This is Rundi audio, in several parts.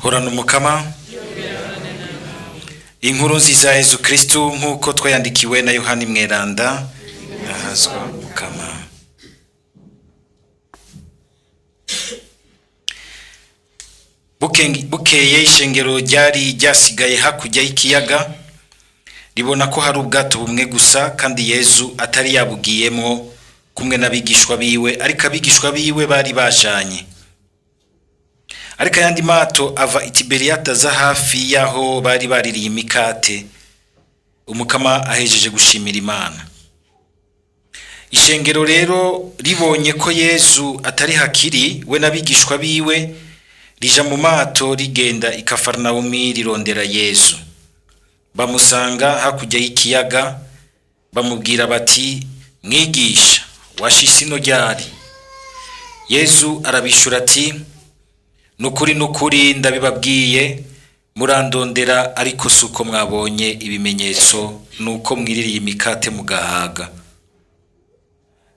Horana Umukama. Inkuru nziza ya Yezu Kristu nk'uko twayandikiwe na Yohani Mweranda. Ahazwa Mukama. Bukeye ishengero ryari ryasigaye hakurya y'ikiyaga ribona ko hari ubwato bumwe gusa, kandi Yezu atari yabugiyemwo kumwe n'abigishwa biwe, ariko abigishwa biwe bari bajanye. Ariko ayandi mato ava i Tiberiyati aza hafi y'aho bari baririye imikate, Umukama ahejeje gushimira Imana. Ishengero rero ribonye ko Yezu atari hakiri, we n'abigishwa biwe, rija mu mato rigenda i Kafarinawumi rirondera Yezu. Bamusanga hakurya y'ikiyaga, bamubwira bati: "Mwigisha, washitse ino ryari?" Yezu arabishura ati: "Nukuri, nukuri, ndabibabwiye, murandondera ariko si uko mwabonye ibimenyetso, nuko mwiririye imikate mugahaga.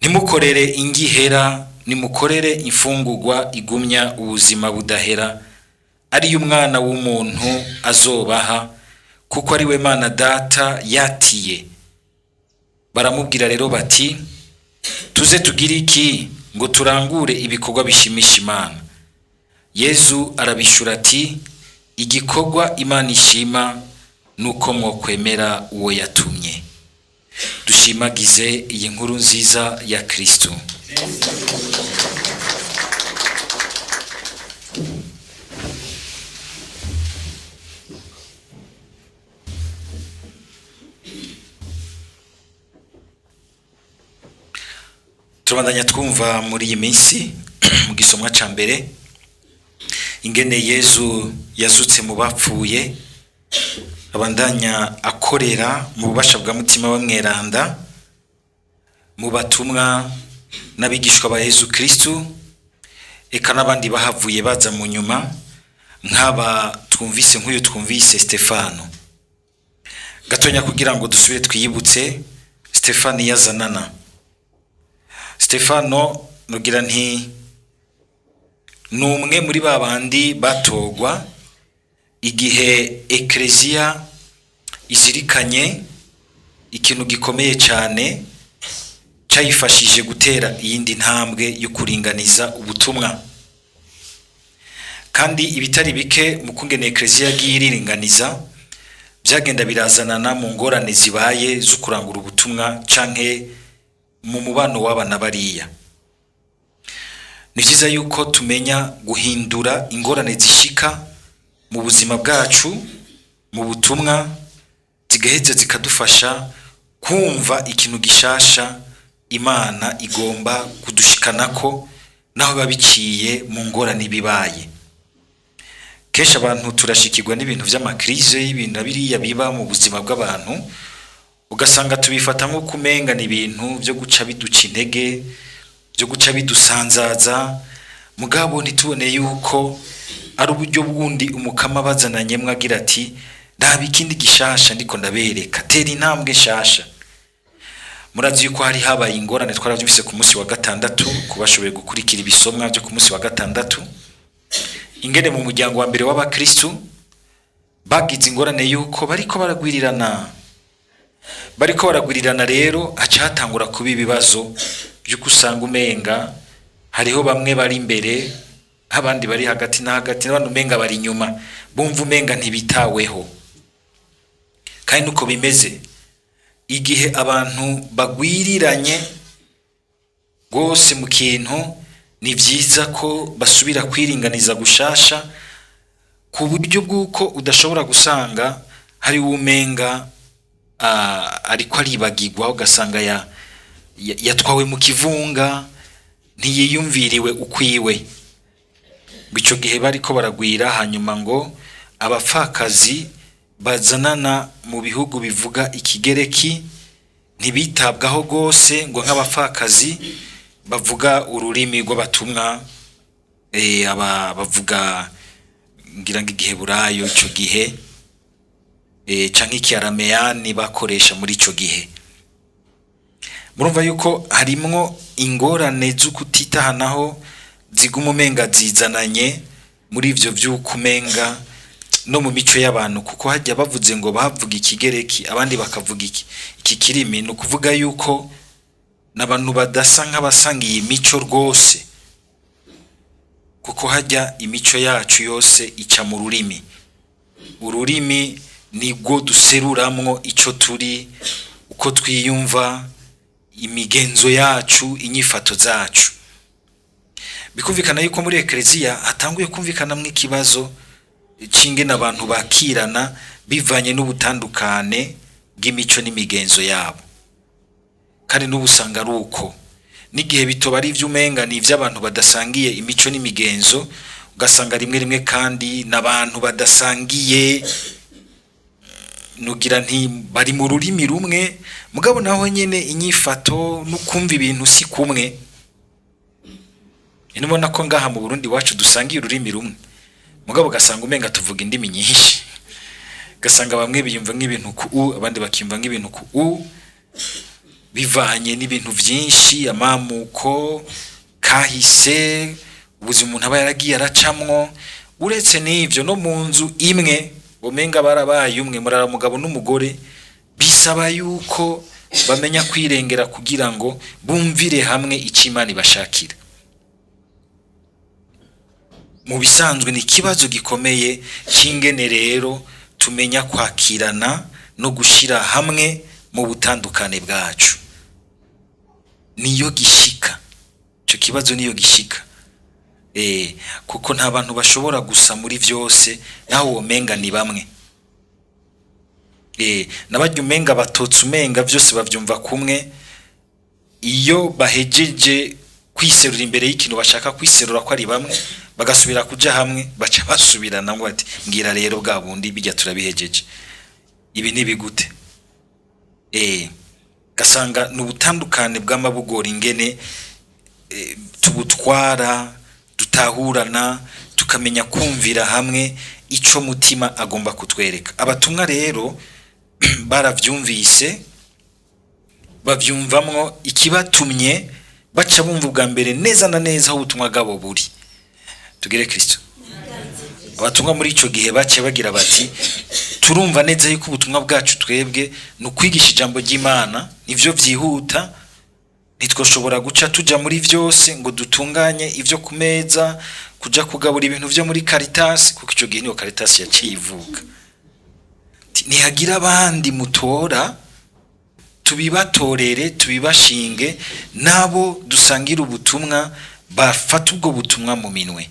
Ntimukorere ingihera, nimukorere imfungurwa igumya ubuzima budahera, ariyo Umwana w'umuntu azobaha, kuko ari we Mana Data yatiye." Baramubwira rero bati: "Tuze tugire iki ngo turangure ibikorwa bishimisha Imana?" Yezu arabishura ati: "Igikorwa Imana ishima nuko mwokwemera uwo yatumye." Dushimagize iyi nkuru nziza ya Kristo. Turabandanya twumva muri iyi minsi mu gisomwa ca mbere ingene Yezu yazutse mu bapfuye, abandanya akorera mu bubasha bwa Mutima wa Mweranda mu batumwa n'abigishwa ba Yezu Kristu, eka n'abandi bahavuye baza mu nyuma, nk'aba twumvise, nk'uyu twumvise Stefano. Gatonya kugira ngo dusubire twiyibutse Stefano yazanana. Stefano nugira nti ni umwe muri ba bandi batogwa igihe Ekleziya izirikanye ikintu gikomeye cyane cyayifashije gutera iyindi ntambwe yo kuringaniza ubutumwa. Kandi ibitari bike mu kungene Ekleziya yagiye iriringaniza byagenda birazanana mu ngorane zibaye zo kurangura ubutumwa canke mu mubano w'abana bariya. Ni vyiza yuko tumenya guhindura ingorane zishika mu buzima bwacu mu butumwa, zigaheza zikadufasha kumva ikintu gishasha Imana igomba kudushikanako, naho biba biciye mu ngorane bibaye. Kenshi abantu turashikirwa n'ibintu vy'amakrize, y'ibintu na biriya biba mu buzima bw'abantu, ugasanga tubifata nko kumenga ni ibintu vyo guca biduca intege, vyo guca bidusanzaza, mugabo ntitubone yuko ari uburyo bundi Umukama bazananyemwo agira ati: "Raba ikindi gishasha ndiko ndabereka, tera intambwe nshasha." Murazi yuko hari habaye ingorane, twaravyumvise ku munsi wa gatandatu, ku bashoboye gukurikira ibisomwa vyo ku munsi wa gatandatu, ingene mu muryango wa mbere w'abakristu bagize ingorane yuko bariko baragwirirana. Bariko baragwirirana rero, haca hatangura kuba ibibazo vy'uko usanga umenga hariho bamwe bari imbere, abandi bari hagati na hagati, n'abandi umenga bari inyuma, bumva umenga ntibitaweho. Kandi nuko bimeze igihe abantu bagwiriranye rwose mu kintu, ni vyiza ko basubira kwiringaniza gushasha, ku buryo bw'uko udashobora gusanga hari umenga ariko aribagirwa, ugasanga yatwawe mu kivunga, ntiyiyumviriwe ukwiwe. Ico gihe bariko baragwira, hanyuma ngo abapfakazi bazanana mu bihugu bivuga ikigereki ntibitabwaho rwose, ngo nk'abapfakazi bavuga ururimi rw'abatumwa, aba bavuga ngira ngo igiheburayo ico gihe, canke ikiarameyani bakoresha muri ico gihe. Murumva yuko harimwo ingorane zo kutitahanaho ziguma umenga zizananye Muri ivyo vy'ukumenga no mu mico y'abantu, kuko hajya bavuze ngo bavuga ikigereki, abandi bakavuga iki kirimi, ni ukuvuga yuko n'abantu badasa nk'abasangiye imico rwose, kuko hajya imico yacu yose ica mu rurimi. Ururimi nibwo duseruramwo ico turi, uko twiyumva, imigenzo yacu, inyifato zacu. Bikumvikana yuko muri ekleziya hatanguye kumvikanamwo ikibazo c'ingene abantu bakirana bivanye n'ubutandukane bw'imico n'imigenzo yabo. Kandi n'ubu usanga ari uko, n'igihe bitoba ari ivy'umenga ni ivy'abantu badasangiye imico n'imigenzo, ugasanga rimwe rimwe kandi n'abantu badasangiye, nugira nti bari mu rurimi rumwe, mugabo naho nyene inyifato no kumva ibintu si kumwe. Nubona ko ngaha mu Burundi iwacu dusangiye ururimi rumwe, mugabo ugasanga umenga tuvuga indimi nyinshi, ugasanga bamwe biyumva nk'ibintu ku u, abandi bakiyumva nk'ibintu ku u, bivanye n'ibintu vyinshi, amamuko, kahise, ubuzima umuntu aba yaragiye aracamwo. Uretse n'ivyo, no mu nzu imwe umenga barabaye umwe, murara mugabo n'umugore, bisaba yuko bamenya kwirengera kugira ngo bumvire hamwe ico Imana ibashakira. Mu bisanzwe ni ikibazo gikomeye c'ingene rero tumenya kwakirana no gushira hamwe mu butandukane bwacu. Niyo gishika ico kibazo, niyo gishika, kuko nta bantu bashobora gusa muri vyose, naho womenga ni bamwe. Nabarya umenga batotse, umenga vyose bavyumva kumwe, iyo bahejeje kwiserura imbere y'ikintu bashaka kwiserura ko ari bamwe, bagasubira kuja hamwe, baca basubirana ngo ati: "Mbwira rero, bwa bundi bijya turabihejeje, ibi ntibigute?" Gasanga ni ubutandukane bw'amabugora ingene tubutwara, dutahurana, tukamenya kumvira hamwe ico mutima agomba kutwereka. Abatumwa rero baravyumvise, bavyumvamwo ikibatumye, baca bumva ubwa mbere neza na neza aho ubutumwa bwabo buri. Tugire Kristo. Abatumwa muri ico gihe bace bagira bati: "Turumva neza yuko ubutumwa bwacu twebwe ni ukwigisha ijambo ry'Imana, nivyo vyihuta. Ntitwoshobora guca tuja muri vyose ngo dutunganye ivyo ku meza, kuja kugabura ibintu vyo muri Caritas," kuko ico gihe niyo Caritas yaciye ivuka. Ntihagira abandi mutora, tubibatorere, tubibashinge, nabo dusangira ubutumwa bafata ubwo butumwa mu minwe.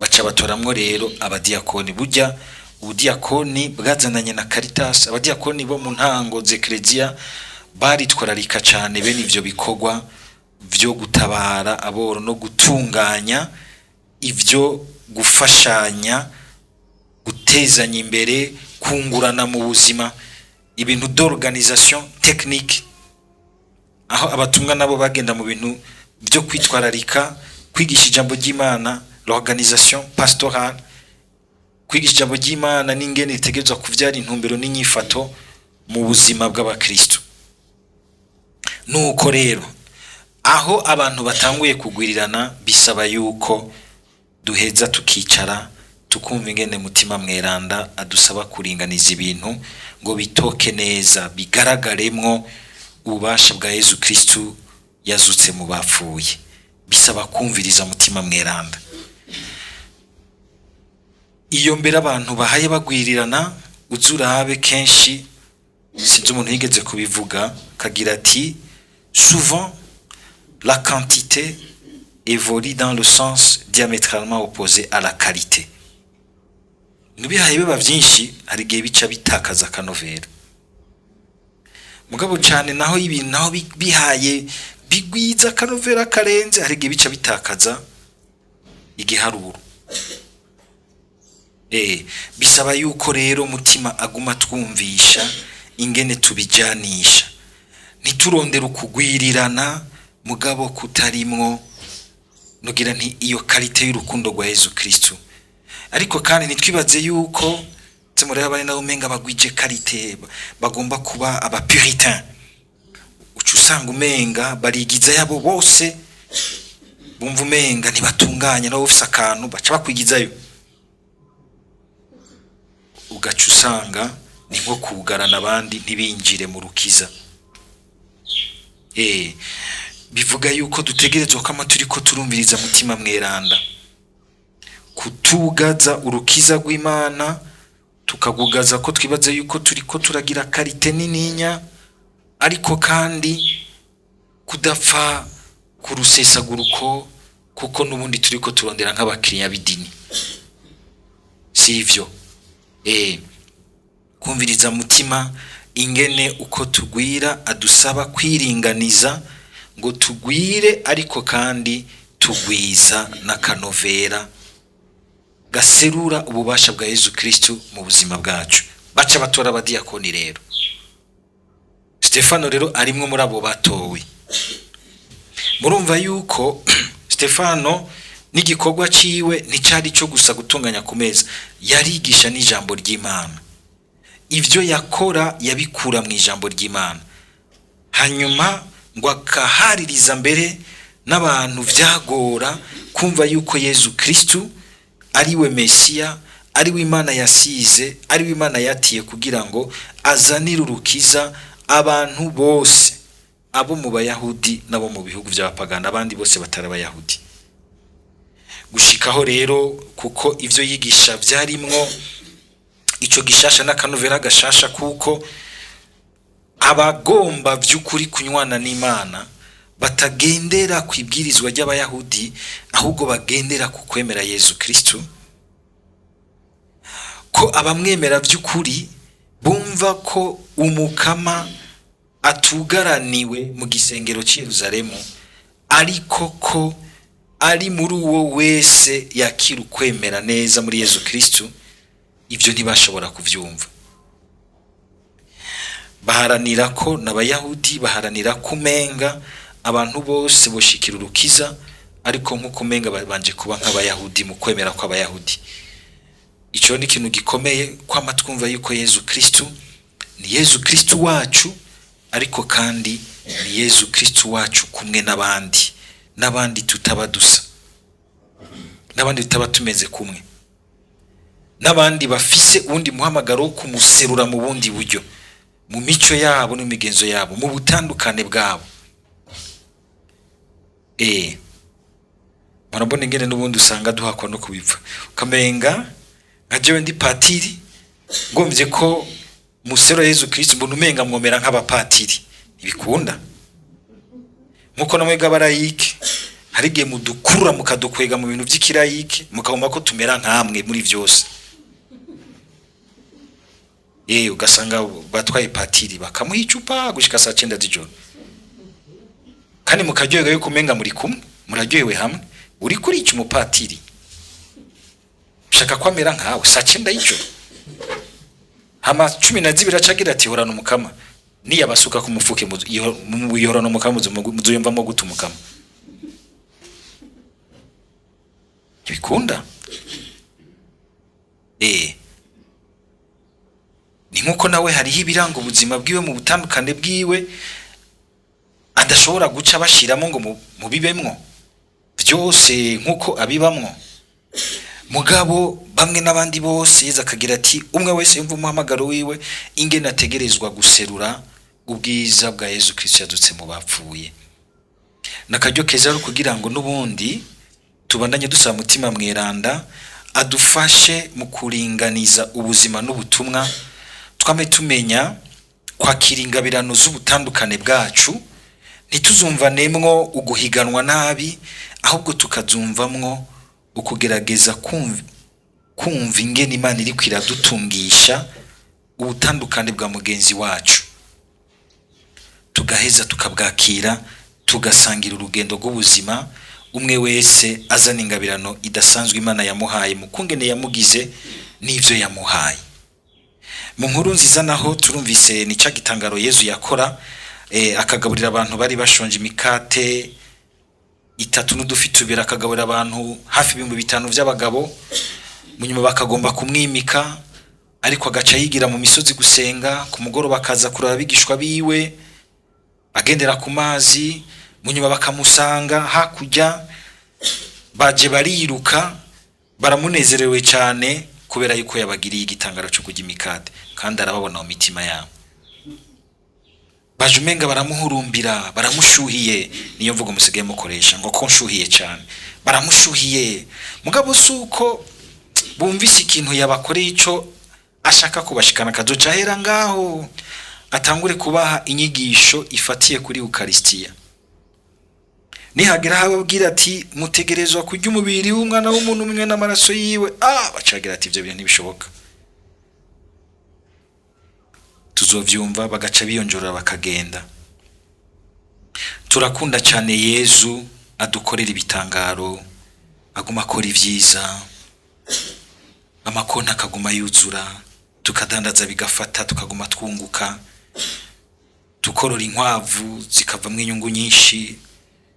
Baca batoramwo rero abadiyakoni. Burya ubudiyakoni bwazananye na Caritas. Abadiyakoni bo mu ntango z'ekleziya baritwararika cane bene ivyo bikorwa vyo gutabara aboro no gutunganya ivyo gufashanya, gutezanya imbere, kungurana mu buzima, ibintu d'organisation technique, aho abatumwa nabo bagenda mu bintu byo kwitwararika kwigisha ijambo ry'Imana, l'organisation pastorale, kwigisha ijambo ry'Imana n'ingene ritegerezwa kuvyara intumbero n'inyifato mu buzima bw'abakristo. Nuko rero aho abantu batanguye kugwirirana, bisaba yuko duheza tukicara, tukumva ingene mutima mweranda adusaba kuringaniza ibintu ngo bitoke neza, bigaragaremwo ububasha bwa Yezu Kristu yazutse mu bapfuye. Bisaba kumviriza mutima mweranda. Iyo mbere abantu bahaye bagwirirana, uzurabe kenshi, sinzi umuntu yigeze kubivuga, kagira ati: "Souvent la quantité évolue dans le sens diamétralement opposé à la qualité." Bihaye biba vyinshi, hari igihe bica bitakaza akanovera. Mugabo cane naho ibintu naho bihaye bigwiza akanovera karenze, hari igihe bica bitakaza igiharuro. Bisaba yuko rero mutima aguma twumvisha ingene tubijanisha, ntiturondere ukugwirirana mugabo kutarimwo, nugira nti, iyo qualité y'urukundo rwa Yezu Kristu. Ariko kandi ntitwibaze yuko mureba bari nabo umenga bagwije qualité, bagomba kuba abapuritain, uca usanga umenga barigiza yabo bose. Bumva umenga ntibatunganye, nabo ufise akantu baca bakwigizayo, ugaca usanga ni nko kugarana abandi ntibinjire mu rukiza. Bivuga yuko dutegerezwa kwama turiko turumviriza Mutima Mweranda, kutugaza urukiza rw'Imana, tukagugaza ko twibaza yuko turiko turagira qualité nininya, ariko kandi kudapfa kurusesaguruko, kuko n'ubundi turiko turondera nk'abakiriya b'idini, sivyo? Kumviriza Mutima ingene uko tugwira adusaba kwiringaniza ngo tugwire, ariko kandi tugwiza n'akanovera gaserura ububasha bwa Yezu Kristu mu buzima bwacu. Baca batora abadiyakoni rero. Stefano rero arimwe muri abo batowe. Murumva yuko Stefano n'igikorwa ciwe nticari cyo gusa gutunganya ku meza, yarigisha n'ijambo ry'Imana. Ivyo yakora yabikura mu ijambo ry'Imana, hanyuma ngo akahaririza mbere n'abantu vyagora kumva yuko Yezu Kristu ariwe Mesiya, ariwe Imana yasize, ariwe Imana yatiye kugira ngo azanire urukiza abantu bose, abo mu Bayahudi n'abo mu bihugu vy'abapagani, abandi bose batari Abayahudi. Gushikaho rero, kuko ivyo yigisha vyarimwo ico gishasha n'akanovera gashasha, kuko abagomba vy'ukuri kunywana n'Imana batagendera ku ibwirizwa ry'Abayahudi, ahubwo bagendera ku kwemera Yezu Kristu, ko abamwemera vy'ukuri bumva ko Umukama atugaraniwe mu gisengero cy'i Yerusalemu, ariko ko ari muri uwo wese yakira ukwemera neza muri Yezu Kristu. Ibyo ntibashobora kuvyumva. Baharanira ko n'Abayahudi baharanira kumenga abantu bose boshikira urukiza, ariko nk'uko umenga babanje kuba nk'Abayahudi mu kwemera kw'Abayahudi. Ico ni ikintu gikomeye kwama twumva yuko Yezu Kristu ni Yezu Kristu wacu, ariko kandi ni Yezu Kristu wacu kumwe n'abandi, n'abandi tutaba dusa, n'abandi tutaba tumeze kumwe, n'abandi bafise uwundi muhamagaro wo kumuserura mu bundi buryo, mu mico yabo n'imigenzo yabo, mu butandukane bwabo. Murabona ingene n'ubundi usanga duhakwa no kubipfa, ukamenga nka jewe ndi patiri, ngomvye ko musero Yezu Kristu mbona umenga mwomera nk'abapatiri, ntibikunda. Nkuko namwe g'abarayike hari igihe mudukurura mukadukwega mu bintu vy'ikirayike, mukagomba ko tumera nkamwe muri vyose. Ugasanga batwaye patiri bakamuha icupa gushika saa 9 z'ijoro, kandi mukaryoherwa yuko umenga muri kumwe, muraryohewe hamwe. Uri kurica umupatiri ushaka ko amera nkawe saa 9 y'ijoro, hama 12 acagira ati horana Umukama, niyabasuka ku mufuke muhorana Umukama, muzuyumvamo gute Umukama? Ntibikunda. Ni nkuko nawe hariho ibiranga ubuzima bwiwe mu butandukane bwiwe adashobora guca bashiramo ngo mubibemwo byose nkuko abibamwo. Mugabo bamwe n'abandi bose Yezu akagira ati umwe wese yumva umuhamagaro wiwe ingene ategerezwa guserura ubwiza bwa Yezu Kristo yadutse mu bapfuye. Nakaryo keza rero kugira ngo n'ubundi tubandanye dusaba Mutima Mweranda adufashe mu kuringaniza ubuzima n'ubutumwa, twame tumenya kwakira ingabirano z'ubutandukane bwacu, ntituzumvanemwo uguhiganwa nabi, ahubwo tukazumvamwo ukugerageza kumva ingene Imana iriko iradutungisha ubutandukane bwa mugenzi wacu, tugaheza tukabwakira, tugasangira urugendo rw'ubuzima, umwe wese azana ingabirano idasanzwe Imana yamuhaye mu kungene yamugize n'ivyo yamuhaye. Mu nkuru nziza naho turumvise ni ca gitangaro Yezu yakora, akagaburira abantu bari bashonje imikate 3 n'udufi 2, akagaburira abantu hafi 5000 vy'abagabo. Munyuma bakagomba kumwimika, ariko agaca yigira mu misozi gusenga, ku mugoroba akaza kuraba abigishwa biwe agendera ku mazi, munyuma bakamusanga hakurya. Baje bariruka, baramunezerewe cyane kubera yuko yabagiriye igitangaro cyo kurya imikate, kandi arababona mu mitima yabo. Baje umenga baramuhurumbira, baramushuhiye. Niyo mvugo musigaye mukoresha ngo ko nshuhiye cyane, baramushuhiye. Mugabo si uko bumvise ikintu yabakoreye ico ashaka kubashikana, akazoca ahera ngaho atangure kubaha inyigisho ifatiye kuri Ukarisitiya. Nihagera aho ababwira ati mutegerezwa kurya umubiri w'umwana w'umuntu umwe n'amaraso yiwe, bacagira ati ibyo bintu ntibishoboka, tuzovyumva. Bagaca biyonjorora bakagenda. Turakunda cyane Yezu adukorera ibitangaro, aguma akora ibyiza, amakonti akaguma yuzura, tukadandaza bigafata, tukaguma twunguka, tukorora inkwavu zikavamwo inyungu nyinshi,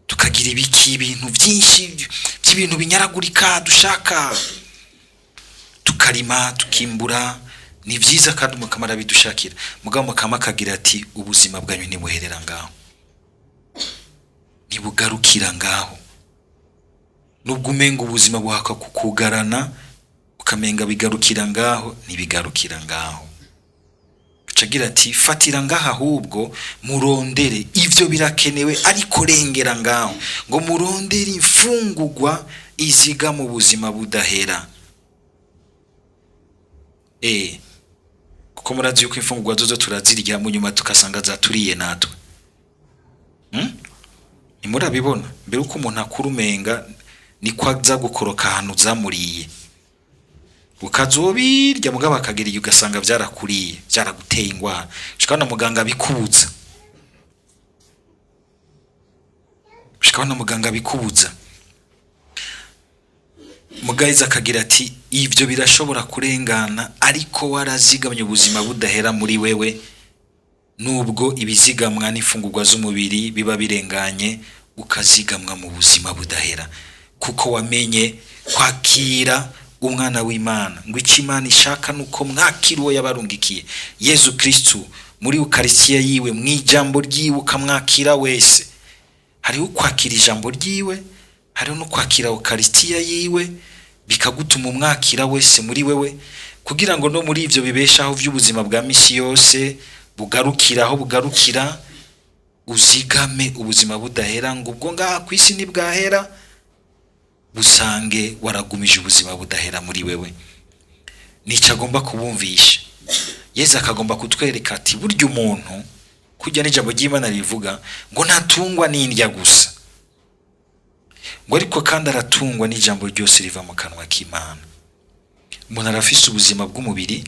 tukagira ibiki, ibintu byinshi by'ibintu binyaragurika dushaka, tukarima tukimbura. Ni byiza kandi Umukama arabidushakira. Mugabo Umukama akagira ati ubuzima bwanyu ntibuherera ngaho, ntibugarukira ngaho. Nubwo umenga ubuzima buhaka kukugarana, ukamenga bigarukira ngaho, ntibigarukira ngaho. Aca agira ati fatira ngaha, ahubwo murondere ivyo birakenewe, ariko rengera ngaho ngo murondere imfungurwa iziga mu buzima budahera. Kuko murazi yuko imfungurwa zozo turazirya, mu nyuma tukasanga zaturiye natwe. Ntimurabibona? Mbere uko umuntu akura umenga niko aza gukoroka ahantu zamuriye, ukazobirya, mugabo akagira igihe ugasanga byarakuriye, byaraguteye ingwara, ushika na muganga bikubuza, ushika na muganga bikubuza. Mugayiza akagira ati ivyo birashobora kurengana, ariko warazigamye ubuzima budahera muri wewe. Nubwo ibizigamwa n'imfungurwa z'umubiri biba birenganye, ukazigamwa mu buzima budahera, kuko wamenye kwakira umwana w'Imana. Ngo icyo Imana ishaka nuko mwakira uwo yabarungikiye, Yezu Kristu, muri Ukarisitiya yiwe, mu ijambo ryiwe, ukamwakira wese. Hariho ukwakira ijambo ryiwe, hariho no kwakira Ukarisitiya yiwe, bikagutuma umwakira wese muri wewe, kugira ngo no muri ivyo bibeshaho vy'ubuzima bwa misi yose bugarukira aho bugarukira, uzigame ubuzima budahera, ngo ubwo ngaha ku isi ntibwahera, busange waragumije ubuzima budahera muri wewe. Nico agomba kubumvisha. Yezu akagomba kutwereka ati burya umuntu, kurya n'ijambo ry'Imana rivuga ngo ntatungwa n'indya gusa, ngo ariko kandi aratungwa n'ijambo ryose riva mu kanwa k'Imana. Umuntu arafise ubuzima bw'umubiri,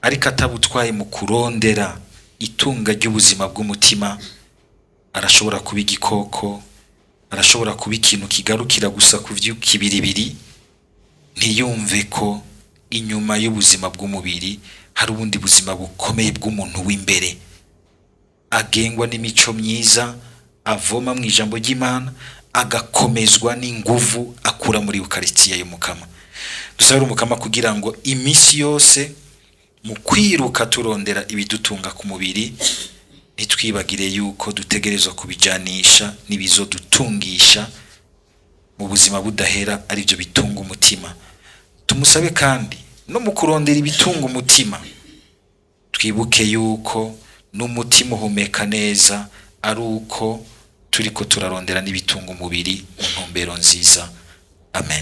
ariko atabutwaye mu kurondera itunga ry'ubuzima bw'umutima, arashobora kuba igikoko, arashobora kuba ikintu kigarukira gusa ku vy'ikibiribiri, ntiyumve ko inyuma y'ubuzima bw'umubiri hari ubundi buzima bukomeye bw'umuntu w'imbere, agengwa n'imico myiza avoma mu ijambo ry'Imana, agakomezwa n'inguvu akura muri Ukarisitiya y'Umukama. Dusabire Umukama kugira ngo iminsi yose mu kwiruka turondera ibidutunga ku mubiri, ntitwibagire yuko dutegerezwa kubijanisha n'ibizodutungisha mu buzima budahera, arivyo bitunga umutima. Tumusabe kandi no mu kurondera ibitunga umutima, twibuke yuko n'umutima uhumeka neza ari uko turiko turarondera n'ibitunga umubiri mu ntumbero nziza. Amen.